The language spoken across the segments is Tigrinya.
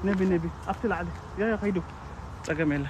ነቢ ነቢ ኣብቲ ላዕሊ ያ ያ ከይዱ ጸገም የለ።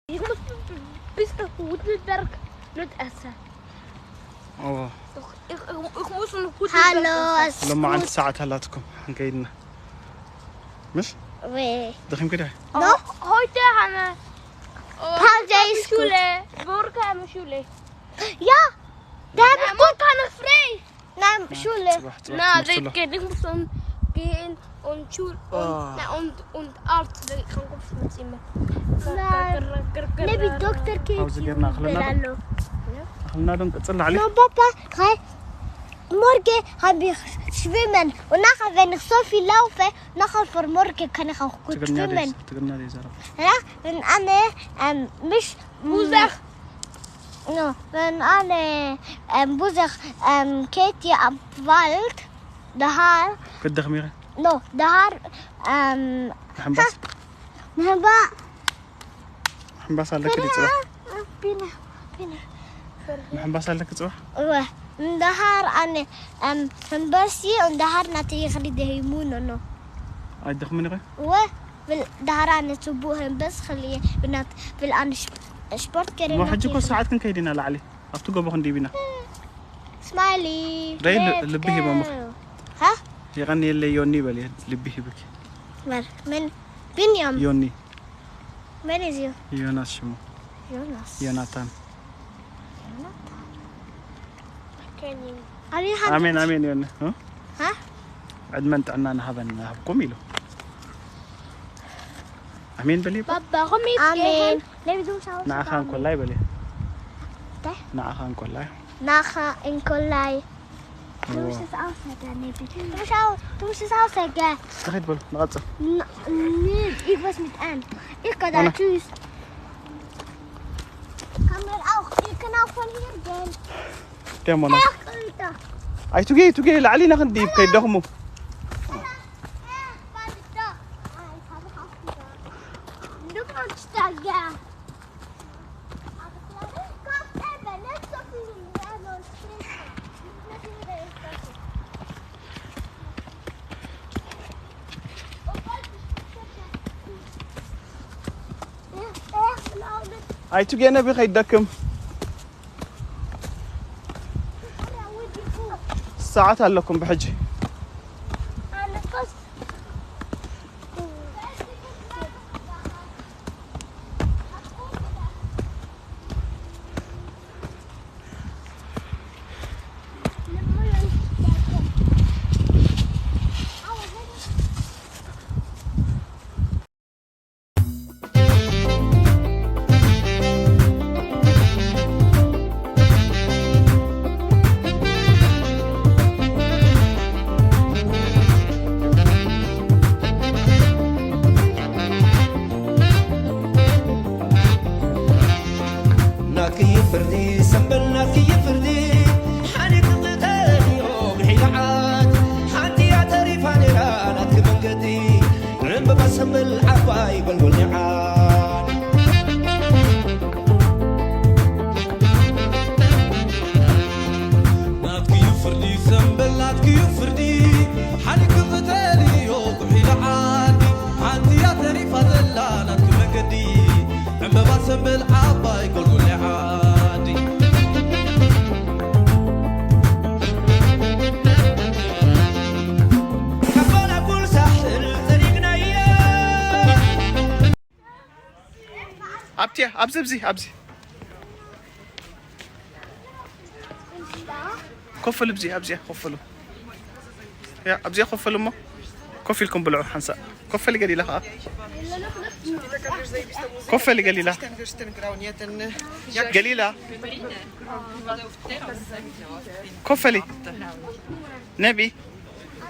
Ich muss, bis Gutenberg nicht essen. Oh. Ich, ich, ich muss einen Gutenberg Hallo, essen. Lomaand saat halaatkum. Hankayna. Mish? Oui. Dakhim kida. No? Heute haben wir. Oh, Pause ist Schule. Morgen haben wir Schule. Ja. Da habe ich gut. Morgen kann ich frei. Nein, Schule. Na, ich muss dann gehen und Schul und, na, und, und Arzt, dann kann ich mit ihm. Nein. Maybe Doktor Kate. Pause ጌርና ኣኽልና ዶ? ኣኽልና ዶ ንቅጽል ላዕሊ? No, Papa, hi. Morgen habe ich schwimmen. Und nachher, wenn ich so viel laufe, nachher vor morgen kann ich auch gut schwimmen. ትግርኛ ደይ ዘረብ። Ja, und Anne, ähm, mich, Musa. No, wenn Anne, ähm, Musa, ähm, geht hier am Wald, da hat, Könnt ihr mir? No, da hat, ähm, Hambas? Hamba. ሕምባስ ኣለክ ድዩ ጽባሕ? ቢና፣ ቢና። ሕምባስ ኣለክ ጽባሕ? እወ፣ እንድሃር ኣነ፣ እም፣ ሕምባሲ እንድሃር ናተይ ይኽሪ ደሂሙ ኖኖ። ኣይደኽምን ኢኸ? እወ፣ ብል፣ ድሃር ኣነ ጽቡቕ ሕምባስ ኽልየ ብናት፣ ብል ኣነ ሽ-፣ ስፖርት ገይረ እሞ ናተይ ሕጂ እኮ ይኽሪ። ሰዓት ክንከይድ ኢና ላዕሊ። ኣብቲ ጎቦ ክንድይብ ኢና። ስማይሊ፣ ደይ ል-፣ let's ልቢ ሂቦምኺ። Go። ሃ? የቐንየለይ ዮኒ በል፣ ልቢ ሂብኪ። መን? መን? ቢንያም። ዮኒ። መን እዩ? ዮናስ ሽሙ። ዮናስ። ዮናታን። ዮናታን። ኣሜን፣ ኣሜን፣ ዮኒ። እ? ሃ? ዕድመን ጥዕናን ሃበን ሃብኩም ኢሉ። ኣሜን በል ይባል። ባባ፣ ኹም ይብቅዕን። ኣሜን። ነቢ ዱም ሻው ንዓኻ ሰላም። እንኮላይ በል። እንታይ? ንዓኻ እንኮላይ። ንዓኻ እንኮላይ። እዎ። ትምሽት ኣውሰደ ነቢ። ትምሻው፣ ትምሽት ኣውሰደ። ንኸይድ በሉ፣ ንቐጽል። ን-፣ ን-፣ ይግበስ ምጣን። ይከዳ ኣነ። ቹስ። ካሜራ ኣው፣ ይከና ፎን ይርገን። ደሞና። ኣይ ቱጌ፣ ቱጌ፣ ላዕሊ ኢና ክንድይብ ከይደኽሙ። ኣይ ቱጌ ነቢ ከይደክም። ሰዓት ኣለኩም ብሕጂ። ናትኪ ፍርዲ ሰንበል ናትኪ ፍርዲ ሓኒት ቅተልዮ ብሒልዓት ሓንቲ እያ ተሪፋ ነይራ ናትኪ መንገዲ ዕምበባ ሰንበል ዓባይ ጎልጎል ኒዓት ናትኪ ፍርዲ ሰንበል ናትኪ ፍርዲ ሓሊኩ ክተልዮ ኩሒሉ ዓዲ፣ ሓንቲ እያ ተሪፋ ዘላ ናትኪ መንገዲ፣ ዕምበባ ሰንበል ዓባይ ጎልጎል ዓዲ። ካብ ጎላጉል ሳሕል ጸዲግናዮ። ኣብቲ ኣብዚ፣ ኣብዚ፣ ኣብዚ። ኮፍ በሉ፣ ኣብዚ፣ ኣብዚኣ ኮፍ በሉ። ያ፣ ኣብዚኣ ኮፍ በሉ እሞ። ኮፍ ኢልኩም ብልዑ ሓንሳእ። ኮፍ በሊ ገሊላ ኸዓ። ኮፍ በሊ ገሊላ። ገሊላ። ኮፍ በሊ። ነቢ።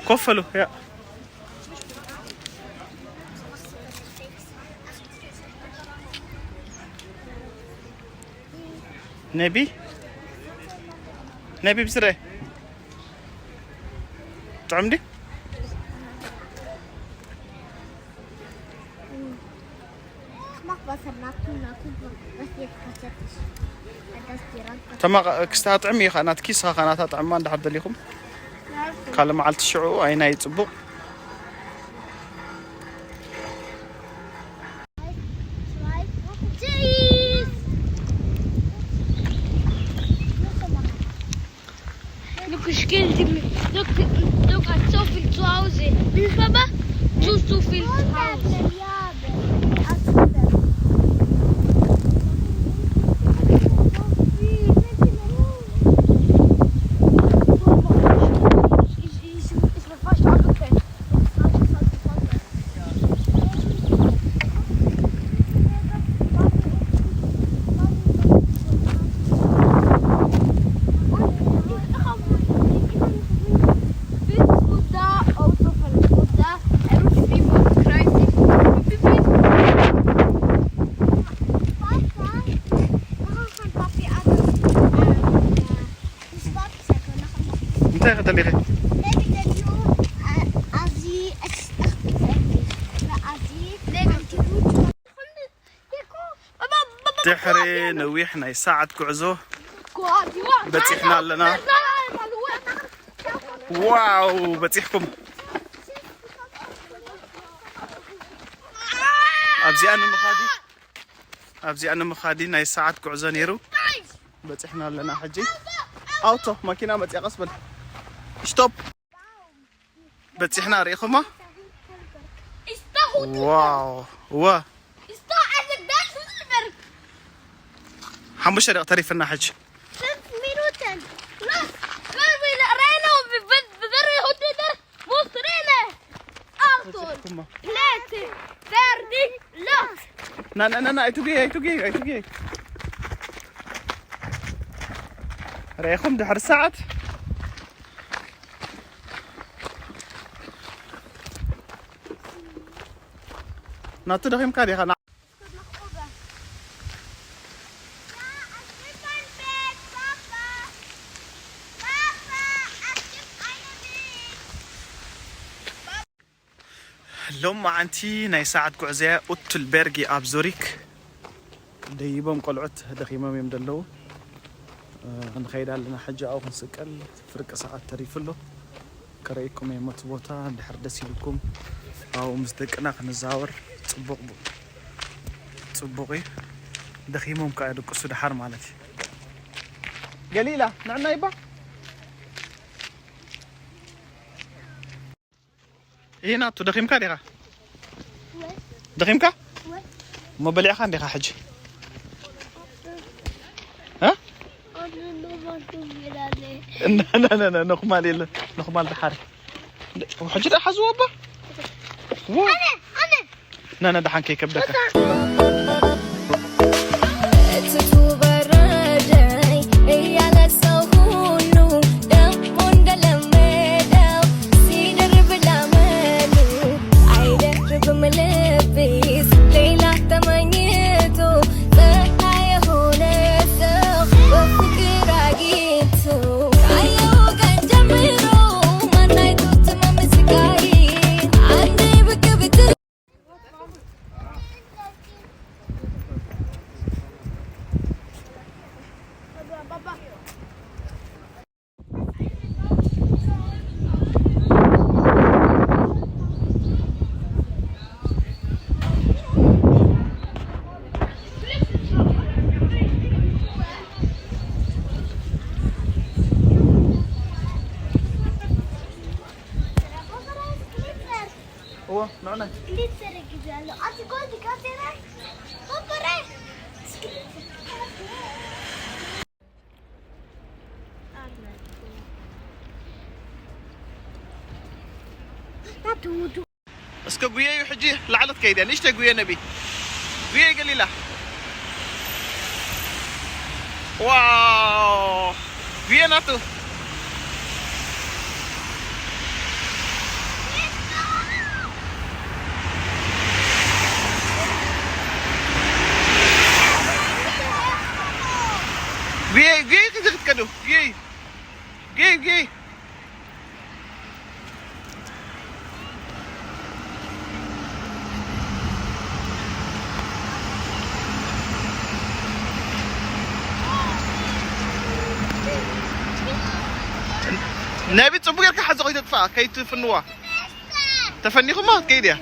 ኮፍ በሉ። ያ። ነቢ፣ ነቢ ብስረ ጥዑም ድዩ? ተማ ክስታ ጥዕም እዩ፣ ናትኪ ስኻ ናታ ጥዕማ እንድሕር ደሊኹም ካልእ መዓልቲ ሽዑ ኣይናይ ጽቡቕ። Look, ich kenne die mit. Look, look, hat so viel zu Hause. Wie ist Papa? Zu, zu viel zu Hause. Ich, ich, ich bin fast abgekriegt. እንታይ ክትደሊኺ? ድሕሪ ነዊሕ ናይ ሰዓት ጉዕዞ በጺሕና ኣለና። ዋው፣ በጺሕኩም። ኣብዚኣ ንምኻዲ፣ ኣብዚኣ ንምኻዲ ናይ ሰዓት ጉዕዞ ነይሩ። በጺሕና ኣለና ሕጂ። ኣውቶ መኪና መጺኣ፣ ቀስ በል። ስቶፕ። በጺሕና፣ ርኢኹማ? ዋው፣ ዋ። ሓሙሽተ ደቂቕ ተሪፍና ሕጂ። Fünf Minuten. Los, los, wir rennen und wir, wir, wir rennen hundert Muss rennen. Achtung. በጺሕኩማ። Plätze. Fertig. Los. ና፣ ና፣ ና፣ ና፣ ኣይትጉየይ፣ ኣይትጉየይ፣ ኣይትጉየይ። ርኢኹም ድሕሪ ሰዓት ናቱ ደኺምካ ዲኻ? ሎማዓንቲ ናይ ሰዓት ጉዕዞ ኡትልበርጊ ኣብ ዙሪክ ደይቦም ቆልዑት ደኺሞም እዮም ዘለዉ። እ፣ ንኸይድ ኣለና ሕጂ ኣብኡ ክንስቀል ፍርቂ ሰዓት ተሪፉ ኣሎ። ከረእየኩም እየ እቲ ቦታ እንድሕር ደስ ይብልኩም ኣብኡ ምስ ደቅና ክንዛወር ጽቡቕ ቡ-፣ ጽቡቕ እዩ። ደኺሞም ከኣ ይድቅሱ ደሓር ማለት እዩ። ገሊላ ንዕና ይባ ይሄ ናቱ ደኺምካ ዲኻ? ደኺምካ? እሞ በሊዕኻ እንዲኻ ሕጂ? እ? ና፣ ና፣ ና፣ ና፣ ነኹማል የለ፣ ነኹማል ደሓር። ሕጂ ደኣ ሓዝዎ እባ። ዋ። ና፣ ና፣ ደሓን ከይከብደካ። እትቱ በረደኝ እያለ ሰው ሁሉ ደግሞ እንደለመደው ሲደርብ ላመሉ አይደርብም ልቤስ ሌላ ተመኝቶ ፀሐይ የሆነ ሰው በፍቅር አግኝቶ ካየው ቀን ጀምሮ ማናይቶት ማመስጋይ አንዴ ብቅ ብትል። ንዑና። እንዴት ተረግጃለሁ? አትጎል ዲካቴና ቶቶሬ እስከ ጉየዩ ሕጂ ላዕለት ከይደ ንእሽተይ ጉየ ነቢ ጉየ ገሊላ ዋው ጉየ ናቱ ጉየ ጉየ ክዚ ክትከዱ ጉየ ጉየ ጉየ ነቢ ጽቡቅ ጌርካ ሓዞ ከይተጥፋ ከይትፍንዋ ተፈኒኹማ ከይድያ